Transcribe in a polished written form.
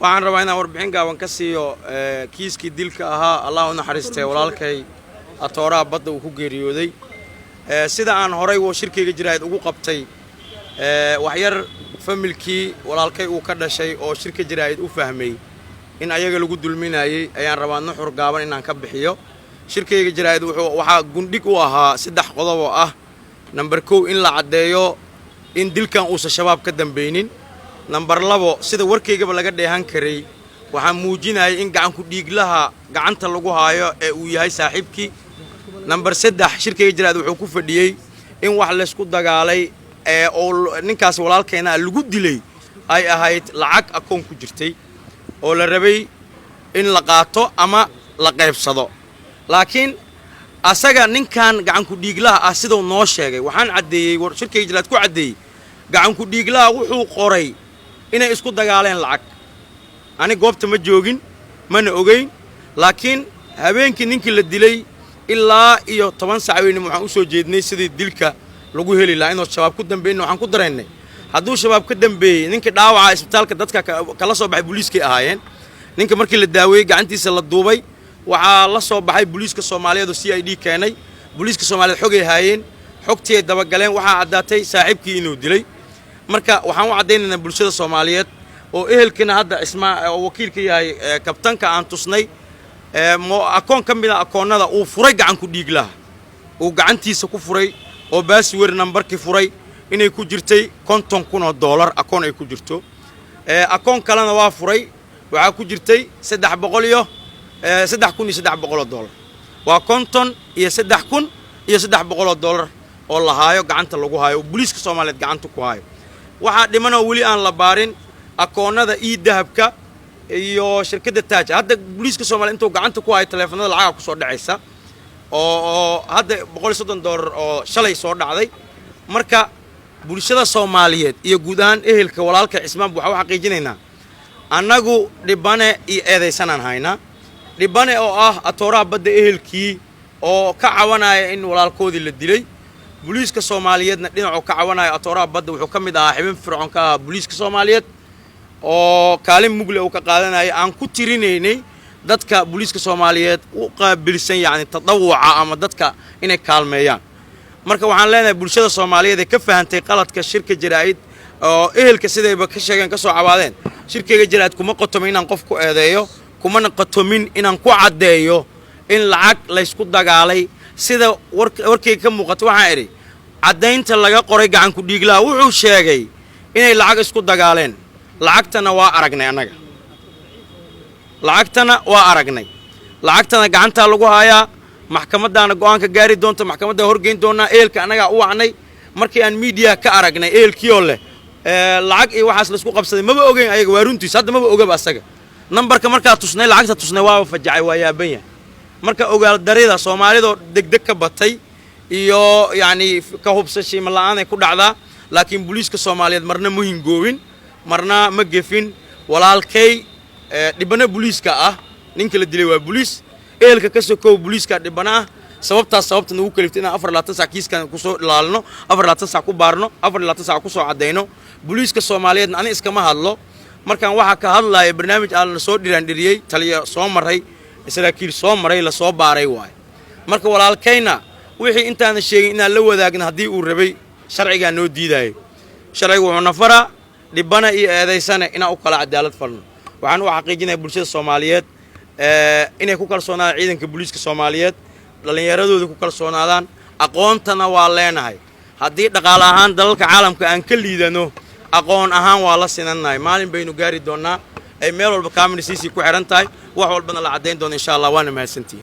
Waxaan rabaa inaan warbixin gaaban ka siiyo kiiskii dilka ahaa, Allah u naxariistee, walaalkay atooraha badda uu ku geeriyooday. Sida aan horay shirkayga jaraa'id ugu qabtay, waxyar familkii walaalkay uu ka dhashay oo shirka jaraa'id u fahmay in ayaga lagu dulminayey ayaan rabaa nuxur gaaban inaan ka bixiyo. Shirkayga jaraa'id waxaa gundhig u ahaa saddex qodob oo ah: namber 1, in la caddeeyo in dilkan uusan Shabaab ka dambaynin; namber 2, sida warkaygaba laga dheehan karay, waxaan muujinayay in gacanku dhiiglaha gacanta lagu haayo ee uu yahay saaxiibkii; namber 3, shirkayga jaraa'id wuxuu ku fadhiyey in wax laysku dagaalay ee oo ninkaas walaalkeena lagu dilay ay ahayd lacag akoon ku jirtay oo la rabay in la qaato ama la qaybsado. Laakiin asaga ninkan gacanku dhiiglaha ah siduu noo sheegay, waxaan caddeeyey, shirkayga jaraa'id ku caddeeyey, gacanku dhiiglaha wuxuu qoray inay isku dagaaleen lacag. Ani goobta ma joogin, mana ogeyn, laakiin habeenkii ninkii la dilay ilaa iyo 10 sac weynimo waxaan u soo jeednay sidii dilka lagu heli lahaa inuu Shabaab ku dambeeyna. Waxaan ku dareennay hadduu Shabaab ka dambeeyey, ninkii dhaawaca isbitaalka dadka kala soo baxay booliiskay ahaayeen. Ninka markii la daaweeyey, gacantiisa la duubay, waxaa la soo baxay booliiska Soomaaliyeed oo CID keenay. Booliiska Soomaaliyeed xogay haayeen, xogtii ay dabagaleen, waxaa caddaatay saaxiibkii inuu dilay. Marka waxaan u caddaynaynaa bulshada Soomaaliyeed oo ehelkiina hadda ismaa oo wakiilka yahay kabtanka aan tusnay akoon ka mid a akoonnada uu furay gacanku dhiiglaha, uu gacantiisa ku furay oo password nambarkii furay, inay ku jirtay 50,000 oo doolar akoon ay ku jirto. Akoon kalena waa furay, waxaa ku jirtay saddex boqol iyo 3,300 oo doolar. Waa 53,300 oo doolar oo la haayo, gacanta lagu haayo, oo booliiska Soomaaliyeed gacanta ku haayo. Waxaa dhimanoo weli aan la baarin akoonnada io dahabka iyo shirkadda Taaj. Hadda booliiska Soomaliya intuu gacanta ku hayo taleefanada lacaga kusoo dhacaysa oo hadda 130 doolar oo shalay soo dhacday. Marka bulshada Soomaaliyeed iyo guud ahaan ehelka walaalka Cismaanba waxaa u xaqiijinaynaa, annagu dhibane iyo eedaysanaan haynaa. Dhibane oo ah atooraha badda ehelkii oo ka cawanaya in walaalkoodii la dilay, booliiska Soomaaliyeedna dhinacuu ka cawanaya. Atooraha badda wuxuu ka mid ahaa xibin fircoon ka ahaa booliiska Soomaaliyeed oo kaalin mugle uu ka qaadanaya aan ku tirinaynay dadka booliiska Soomaaliyeed u qaabilsan, yacni tadawuca ama dadka inay kaalmeeyaan. Marka waxaan leenahay bulshada Soomaaliyeed ee ka fahantay qaladka shirka jaraa'id oo ehelka sidayba ka sheegeen, ka soo cawaadeen, shirkayga jaraa'id kuma qotomin inaan qof ku eedeeyo, kumana qotomin inaan ku caddeeyo in lacag laysku dagaalay. Sida warkayga ka muuqata, waxaan idhi caddaynta laga qoray gacanku dhiiglaha wuxuu sheegay inay lacag isku dagaaleen. Lacagtana waa aragnay annaga, lacagtana waa aragnay, lacagtana gacantaa lagu hayaa, maxkamaddaana go'aanka gaari doonta, maxkamaddaa horgeyn doonaa. Ehelka annagaa u wacnay markii aan miidiya ka aragnay ehelkiioo leh lacag iyo waxaas laisku qabsaday. Maba ogeyn ayaga, waa runtiis, hadda maba ogaba asaga. Nambarka markaa tusnay, lacagta tusnay, waaba fajacay, waa yaaban yahay. Marka ogaal darida Soomaalidoo degdeg ka batay iyo yacni ka hubsashiima la'aanay ku dhacdaa. Laakiin booliiska Soomaaliyeed marna ma hingoobin, marna ma gefin. Walaalkay dhibano booliiska ah, ninka la dilay waa booliis. Ehelka ka sokow booliiska dhibano ah. Sababtaas sababta nagu kaliftay inaan 24 sac kiiskan kusoo ilaalino, 24 sac ku baarno, 24 sac kusoo caddayno. Booliiska Soomaaliyeedna ani iskama hadlo. Markaan waxaa ka hadlaya barnaamij aan la soo dhiraandhiriyey, taliya soo maray, saraakiil soo maray, lasoo baaray waayo. Marka walaalkayna wixii intaana sheegin inaan la wadaagna haddii uu rabay, sharcigaa noo diidaayo. Sharcigu wuxuu nafaraa dhibana iyo eedaysane inaan u kala cadaalad falno. Waxaan u xaqiijinaya bulshada Soomaaliyeed inay ku kalsoonaadaan ciidanka booliiska Soomaaliyeed, dhallinyaradooda ku kalsoonaadaan. Aqoontana waa leenahay. Haddii dhaqaale ahaan dalalka caalamka aan ka liidano, aqoon ahaan waa la sinannahay. Maalin baynu gaari doonnaa ay meel walba camera CC ku xidhan tahay, wax walbana la caddayn doono, insha Allah. Waana mahadsantihin.